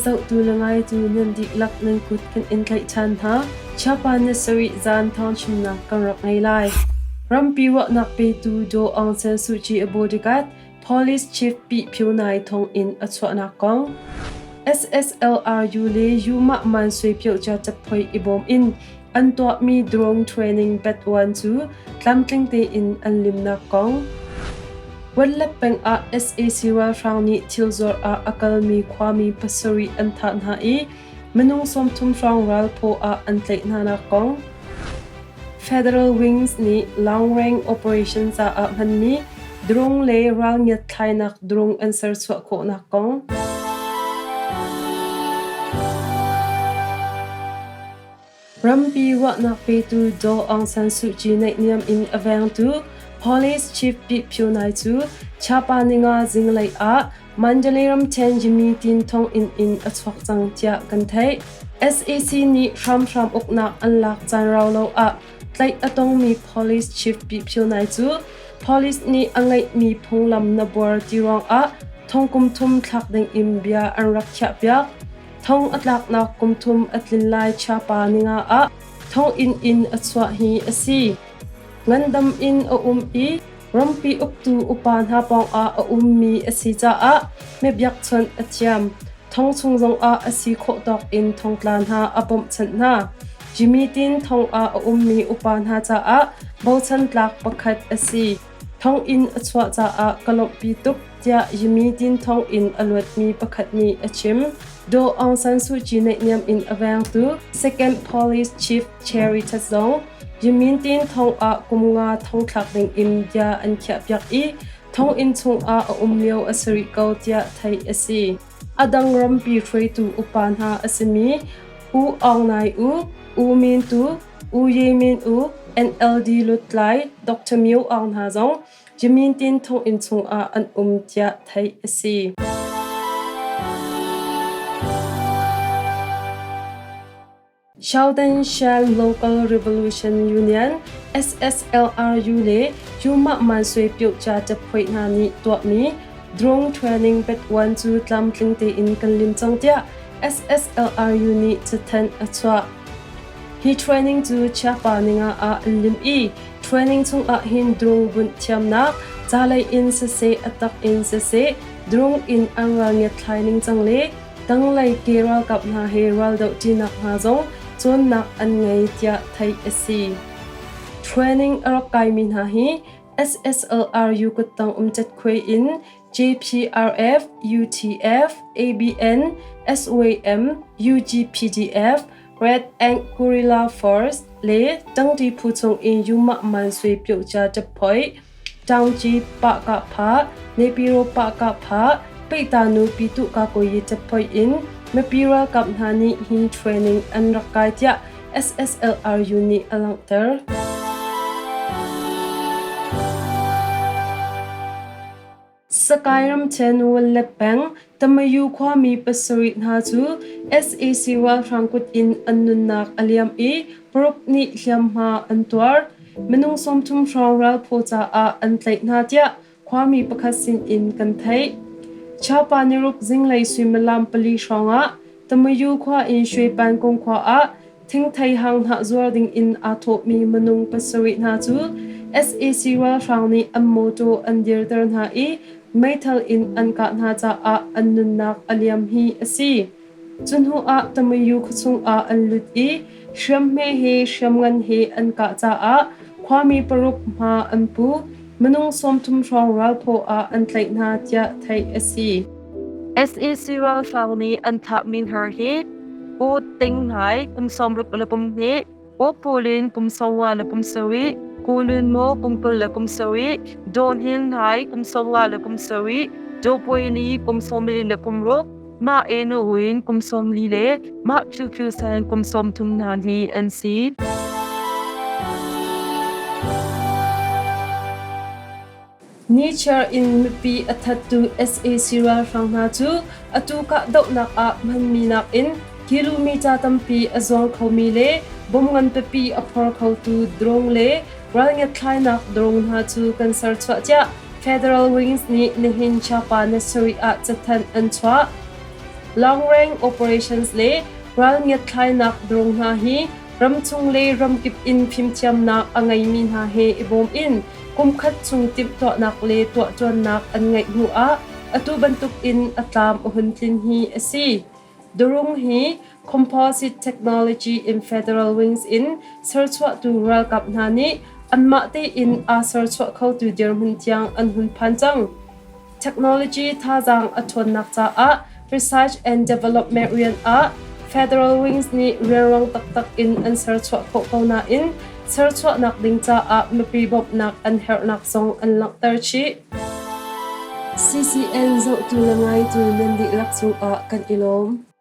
zohtu le ngaitu nan dihlak nan kut kan in tlaih ṭhan hna. Chiapa ni sarih zan thawngchimnak kan rak ngei lai. Rampi ruahnak petu Daw Aung San Suu Kyi a bodyguard Police Chief Pi Phyo Nai thonginn a chuahnak kong, SSLRU le Yumah Man Sui Pyocha caphoi i bawm in an tuahmi drone training betwan cu tlamtling tein an limnak kong, Wanlap peng ah sac ralhrang nih thil zuar ah a kalmi khuami pasarih an thah hna i minung 30 hrawng ralphaw ah an tlaih hnanak kong, Federal Wings nih Long Range Operation caah hmanmi drone le ral ngiatthlainak drone an serchuah khawhnak kong. Rampi ruahnak petu Daw Aung San Suu Kyi naihniam in a vengtu Police Chief Pyi Phyo Nai cu Chapa ninga zinglei ah Mandalay ramṭhen Yimi Tin thonginn in a chuak cang tiah kan theih. Sac nih hramhram uknak an lak caan rau lo ah tlaih a tongmi Police Chief Pyi Phyo Nai cu Police nih a ngeihmi phunglam na buar ti ruangah thong kum thum thlak dingin bia an rak khiahpiak. Thong a tlaknak kum thum a tlin lai Chiapa ninga ah thonginn in a chuah hi a si. Ngandam in a um i rampi uktu upa hna pawngah a ummi a si caah mibiakchawnh a thiam. Thong chung zongah a si khawh tawk in thongtla hna a bawmhchanh hna. Jimmy Tin thong ah a ummi upa hna caah bochan tlak pakhat a si. Thonginn a chuah caah ka lawmhpi tuk tiah Yimi Tin thonginn a luatmi pakhat nih a chim. Daw Aung San Suu Kyi naihniam in a vengtu Second Police Chief Cherry Chat zong Yimin Tin thong ah kum nga thongthlak dingin bia an khiahpiak i thonginn chungah a um lio a si rih ko tiah theih a si. A dang rampi hruaitu upa hna a simi U Aung Nai U, U Min Tu, U Ye Min U, NLD lutlai Dr. Myo Aung hna zong Jimin Tin thonginn chungah an um tiah theih a si. Southern Shan Local Revolution Union (SSLRU) le Yumah Mansui Pyokja Taphuai hna nih tuahmi drone training betwan cu tlamtling tein kan lim cang tiah SSLRU nih cathanh a chuah. Hi training cu Chiapa ninga ah an lim i training chungah hin drone bunh thiamnak, ca lei in siseh a tak in siseh drone in an ral ngiatthlai ningcang le Tanglei ke ralkap hna he raldoh ṭinak hna zong cawnnak an ngei tiah theih a si. Training a rak kaimi hna hi SSLRU kuttang um catkhuai in JPRF, UTF, ABN, SWM, UGPDF, Red Ant Guerrilla Force le tangṭi phu chung in Yumah Man Sui Pyocha Taphoi, Taungci Pah-kah-phah, Nepiro Pah-kah-phah, Peihtanu Pituh-kakoyi taphoi in mipi ralkap hna nih hi training an rak kai tiah SSLRU nih a langhter. Sakai ramṭhen Wanlet peng Tamayu khuami pasarih hna cu sac ralhrang kut in an nunnak a liam i paruk nih hliamhma an tuar. Minung 30 hrawng ralphaw caah an tlaih hna tiah khuami pakhat sin in kan theih. Chapa niruk zinglei suimilam pali hrawngah Tamayu khua in Shwepan kung khua ah thingthei hang hnah zuar ding in aa thawhmi minung pasarih hna cu sac ralhrang nih an mawṭaw an dirter hna i meithal in an kah hna caah an nunnak a liam hi a si. Cu hnu ah Tamayu khuachung ah an lut i hriamhme he hriamngan he an kah caah khuami paruk hma an pu. Minung 30 hrawng ralphaw ah an tlaih hna tiah theih a si. Sac ralhrang nih an thahmi hna hi Pu Ting Nai kum 62, Pu Pu Lin kum 27, Ku Lun Maw kum 27, Daw Hnin Nai kum 27, Daw Pui Ni kum 46, Mah E Nu Win kum 40 le Mah Phyu Phyu San kum 30 hna hi an si. Nichiar in mipi a thattu sac ralhrang hna cu atu kahdohnak ah hmanmi nakin kilometer tampi a zuang khomi le bom ngan pipi a phor khotu drone le ralngiatthlainak drone hna cu kan serchuah tiah Federal Wings nih nihin Chapa Nursery ah cathanh an chuah. Long Range Operations le ral ngiatthlainak drone hna hi ramchung le ramkip in fimthiamnak a ngeimi hna he i bawm in kumkhat chung timhtuahnak le tuahṭuannak an ngeih hnu ah atu bantuk in a tlam a hun tlin hi a si. Durung hi Composite Technology in Federal Wings in serchuahtu ralkap hna nih anmah tein aa serchuah khotu dirhmun tiang an hun phan cang. Technology thazaang a ṭhawnnak caah Research and Development rian ah Federal Wings nih rianrang taktak in an serchuah khawh ko nain serchuahnak ding caah mipi bawmhnak an herhnak zong an langhter chih. CCN zohtu le ngaitu nan dihlak cungah kan i lawm.